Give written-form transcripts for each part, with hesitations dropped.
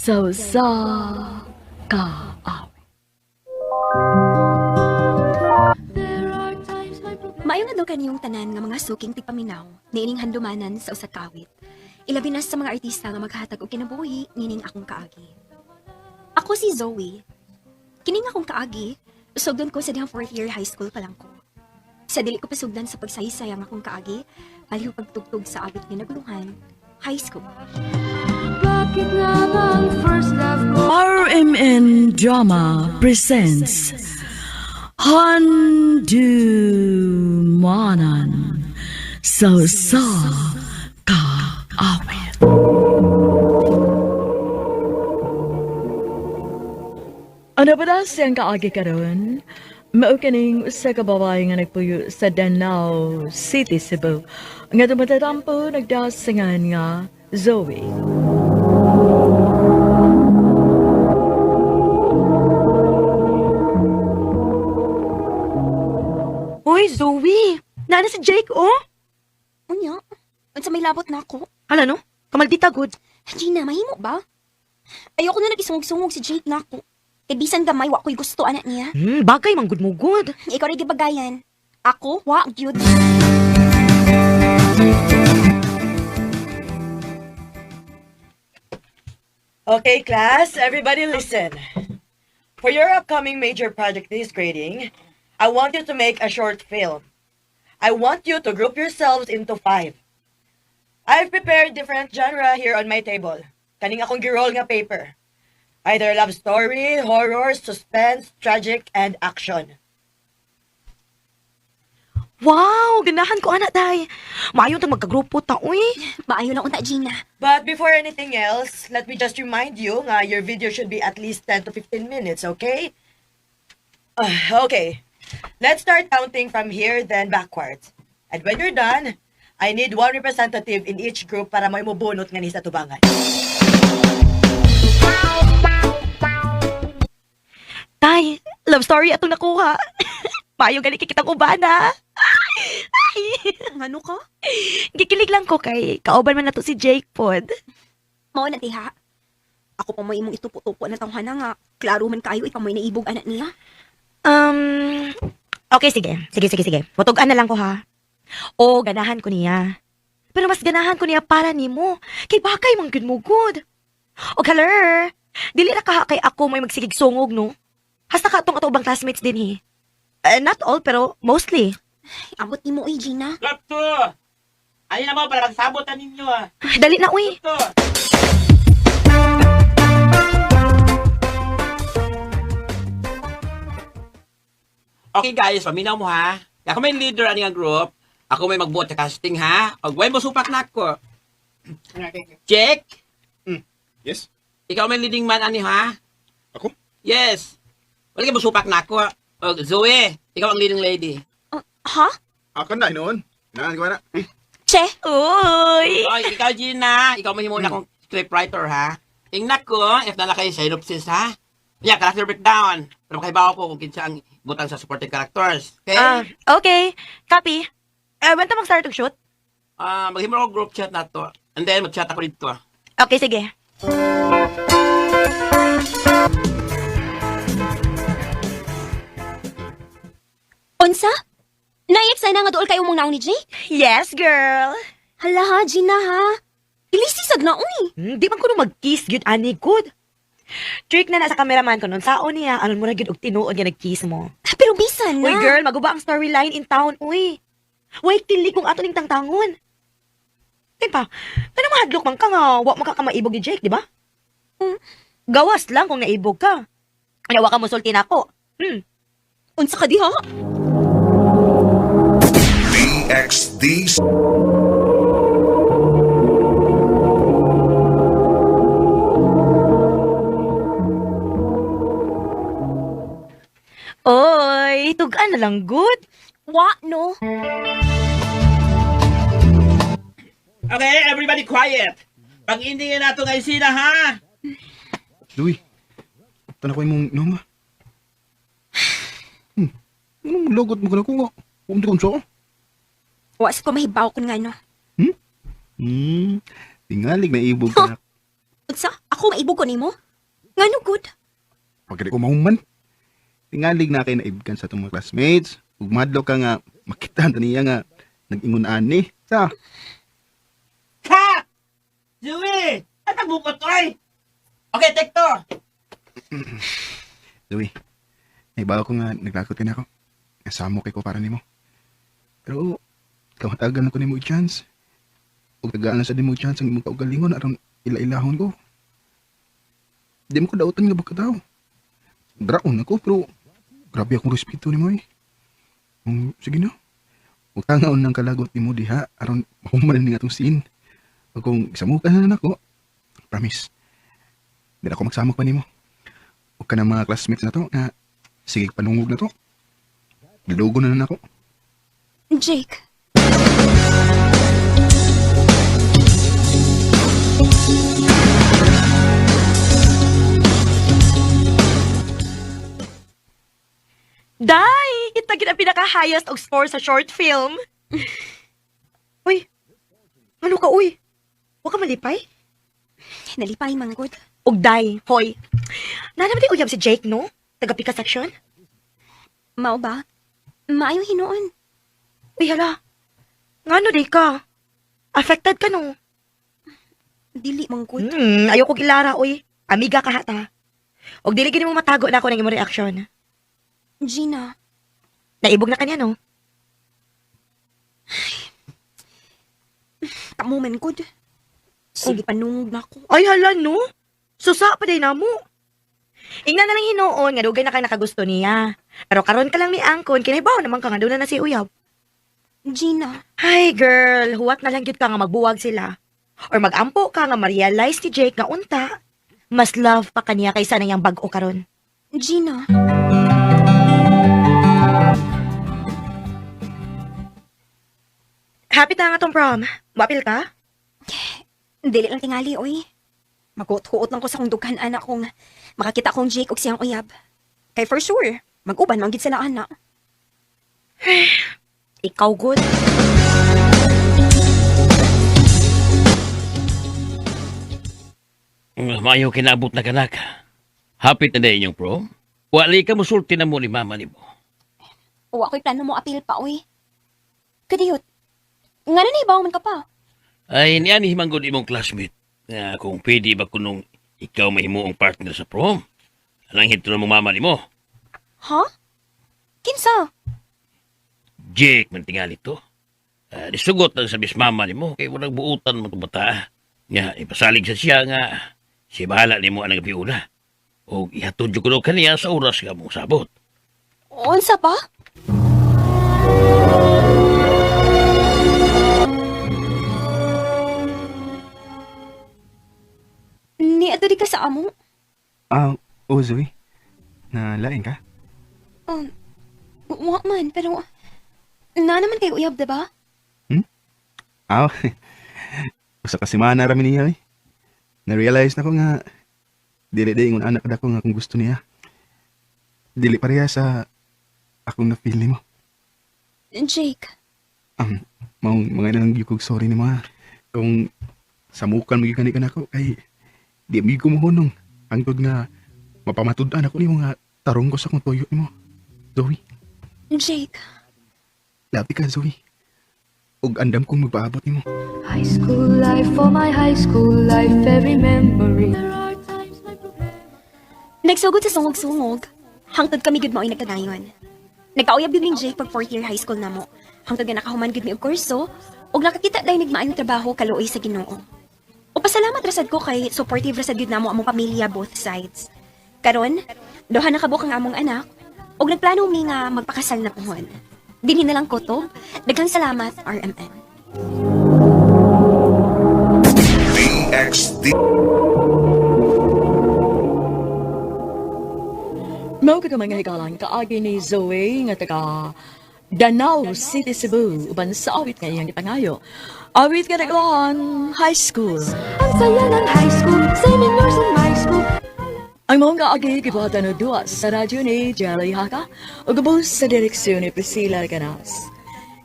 Sa usa ka awit. Maayong adlaw kaniyong tanan nga mga suking tigpaminaw niining handumanan sa usa ka awit. Ilabi na sa mga artista nga maghatag og kinabuhi niining akong kaagi. Ako si Zoe. Kining akong kaagi, sugdon ko sa dihang fourth year high school pa lang ko. Sa dili ko pasugdan sa pagsaysay ang akong kaagi, baliw pagtugtog sa awit nga naguluhan, high school. Bakit nga bang first love ko? RMN Drama presents Handumanan sa usa ka awit. Ano ba na siyang kaagi karon? Mao kaning usa ka babae nga nagpuyo sa Danao City, Cebu. Nga dumatatampo nagdasingan nga Zoe. Uy, Zoe! Naana si Jake, oh! Unya, unsa may labot na ako? Hala, no? Kamaldita, good. Gina, mahimo ba? Ayoko na nagisungog-sungog si Jake na ako. Kay bisan gamay, wa ko'y gusto anak niya. Bagay, manggod mo, good. Ikaw rin gibagayan. Ako, wa, gyud. Okay, class, everybody listen. For your upcoming major project this grading, I want you to make a short film. I want you to group yourselves into five. I've prepared different genre here on my table. Kaning akong giroll nga paper. Either love story, horror, suspense, tragic, and action. Wow, ganahan ko, anak, day. Maayo tang magkagrupo ta, uy. Maayo lang unta, Gina. But before anything else, let me just remind you nga your video should be at least 10 to 15 minutes, okay? Okay. Let's start counting from here then backwards. And when you're done, I need one representative in each group para may mubunot nga ni sa tubangan. Tay, love story atong nakuha. Maayo gani kay kitang ubana. Ano ka? Gikilig lang ko kay kauban man nato si Jake pod. Mao na diha. Ako pa mo imong itupo-tupo na tawhana nga. Klaro man kayo, ikaw mo'y naibog anak niya. Okay, sige. Sige, sige, sige. Mutugan na lang ko, ha? O, ganahan ko niya. Pero mas ganahan ko niya para nimo. Kay bakay man gud mo good. O kaler, dili ra kaha kay ako may magsigig sungog, no? Hasta ka atong ato ubang classmates din, he. Eh, not all, pero mostly. Ay, ambot nimo oy, Gina. Group 2! Ayun na mo, para magsabotan ninyo ah. Ay, dali na, uy. Group 2! Okay guys, paminaw mo ha. Ako may leader ani nga group. Ako may magbuot sa casting ha. Og way mo supak na ako. Check. Yes? Ikaw may leading man ani ha. Ako? Yes. Wala ka mo supak na ako. Og Zoe, ikaw ang leading lady. Oh, ha? Ako na, noon. Naan ko na. Che? Uy. Oy, ikaw Gina, ikaw may himuna akong scriptwriter ha. Tingnan ko if nala kayo synopsis ha. Yeah, character breakdown. Pero makahibaw ko kung kinsa ang butang sa supporting characters. Okay? Ah, okay. Copy. Eh, when ta mag-start og shoot? Ah, maghimo ako group chat na to. And then mag-chat ako dito. Okay, sige. Unsa? Naik sana nga dool kayo mong naong ni Jake? Yes, girl. Hala ha, Gina ha. Ilisisag na uy. Di man ko no mag-kiss gyud ani good. Trick na na sa cameraman ko nun. Sao niya, anon mo na gyud og tinuod nga nag-kiss mo. Pero bisan na. Uy, girl, maguba ang storyline in town, uy. Uy, kilig kung ato ning tangtangon. Di pa, ano mahadlok man ka nga, wa makakamaibog ni Jake, di ba? Hmm. Gawas lang kung naibog ka. Kaya wa ka musulti na ako. Unsa ka diha? DXD Oy, tugaan na lang good. Wa no. Okay, everybody quiet. Pag hindi na nato ngay sina ha. Louie, tanah ko imong noma. Anong logot mo ka na ko nga? Huwag mo ko. Wa sa ko mahibaw kun nga no. Tingalig na ibog ka na. Unsa? Ako maibog ko nimo? Ngano gud? Pagkari ko mahuman. Tingalig na kay naibgan sa itong mga classmates. Ug madlo ka nga makita na niya nga nag-ingon ani. Sa, Cut! Zoe! At ang bukot ko ay! Okay, take two! Zoe, naibaw ko nga naglakot ka na ako. Nasamo kay ko para nimo. Pero, kamatagan na ko nimo i-chance. Ug tagaan na sa nimo i-chance ang imong kaugalingon aron ila-ilahon ko. Di mo ko dautan nga baka daw. Draon ako pero grabe akong respeto nimo eh. Sige na. Huwag ka nga unang kalagot nimo diha aron mahuman ni atong scene. Ug kung isamukan na nako, promise. Di na ako magsamok pa nimo. Huwag ka ng mga classmates na to na sige panungog na to. Gilugo na na ako. Jake. Day! Kita gid ang pinaka-highest og score sa short film. Uy, ano ka, uy? Huwag ka malipay? Nalipay man gud. Og day, hoy. Nanaman di uyab si Jake, no? Taga-pika section. Mao ba? Maayong hinuon. Uy, hala. Ngano di ka? Affected ka, no? Dili man gud. Ayoko gilara, uy. Amiga ka hata. Og dili gini mo matago na ako ng imong reaksyon. Gina, Naibog na kanya, no? kamo man gud. Sige panungog na ako. Ay, hala, no? Susa pa day na mo. Ingnan na lang hinuon, nga dugay na kang nakagusto niya. Pero karon ka lang ni Angkon, kinahibaw naman ka nga doon na si Uyab. Gina, Ay, girl, huwat na lang gyud ka nga magbuwag sila. Or magampo ka nga ma-realize ni Jake nga unta, mas love pa kaniya kaysa na iyang bag-o karon. Gina. Happy na nga tong prom. Wapil ka? Dili lang tingali, oy. Maguot-huot lang ko sa kong dughan, anak, kung makakita kong Jake og siyang uyab. Kay for sure, mag-uban man gid sila, anak. Ikaw good. Maayo kinabot na kanak. Hapit na na inyong prom. Wali ka musulti na mo ni mama ni mo. O ako'y plano mo apil pa, oy. Kadiyot, nga na naibaw man ka pa. Ay, niyan himanggod imong classmate. Nga kung pwede ba kunong ikaw mahimuong partner sa prom. Anang hito na mong mama ni mo. Ha? Kinsa? Jake man tingali to. Nisugot lang sa bis mama ni mo kay walang buutan mo itong bata. Nga, ipasalig sa siya nga siya bahala ni mo ang gabiuna. O ihatod ko daw kaniya sa oras nga mong sabot. Unsa pa? Ni ato di ka sa amo. Ah, oh Zoe. Nalain ka? Wa man, pero na naman kay uyab, diba? Ah, usa ka semana rami niya eh. Na-realize na ko nga dili di ingon anak kada ko nga kung gusto niya. Dili pareha sa akong na-feel nimo. Jake, Maong mga nang gyud kog sorry nimo ha. Kung samukan mo gyud kani kanako kay di mo gyud ko mohunong. Hangtod nga mapamatud-an ako nimo nga tarong ko sa akong tuyo nimo. Zoe, Jake, labi ka Zoe. Ug andam kong magpaabot nimo. High school life, for my high school life, every memory. There are times may problema. Nagsugod sa sungog-sungog. Hangtod kami gud mao'y nagkadayon. Nagkauyab gud ning Jake pag fourth year high school namo. Hangtod nga nakahuman gud mi og kurso ug nakakita dayon nagmaayong trabaho kaluoy sa Ginoo. O pasalamat rasad ko kay supportive rasad gud namo among pamilya both sides. Karon, duha na kabuk ang among anak ug nagplano mi nga magpakasal na puhon. Dinhi na lang kutob. Daghang salamat, RMN. DXD. Mao ka mga higalan kaagi ni Zoe nga taga Danao City, Cebu uban sa awit nga iyang gipangayo. Awit nga naglahan high school. Ang saya ng high school, same in yours and my school. Ang maong kaagi gibuhatan og duwa sa radyo ni Jelly Haka ug ubos sa direksyon ni Priscilla Ganas.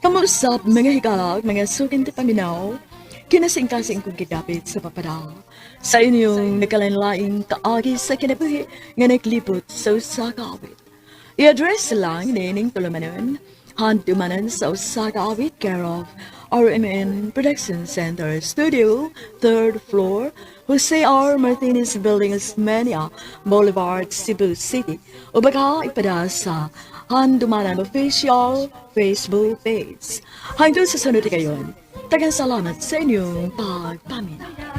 Kamusap mga higala ug mga suking ti paminaw. Kinasingkasing kong gidapit sa papadal sa inyong nakalain-laing kaagi sa kinabuhi nga naglibot sa usa ka awit. I-address lang nining tulumanon, Handumanan sa usa ka awit, care of RMN Production Center Studio, third floor, Jose R. Martinez Building, Osmeña Boulevard, Cebu City. O baka ipada sa Handumanan Official Facebook page. Hangtod sa sunod kayon, daghang salamat sa inyong pagpaminaw.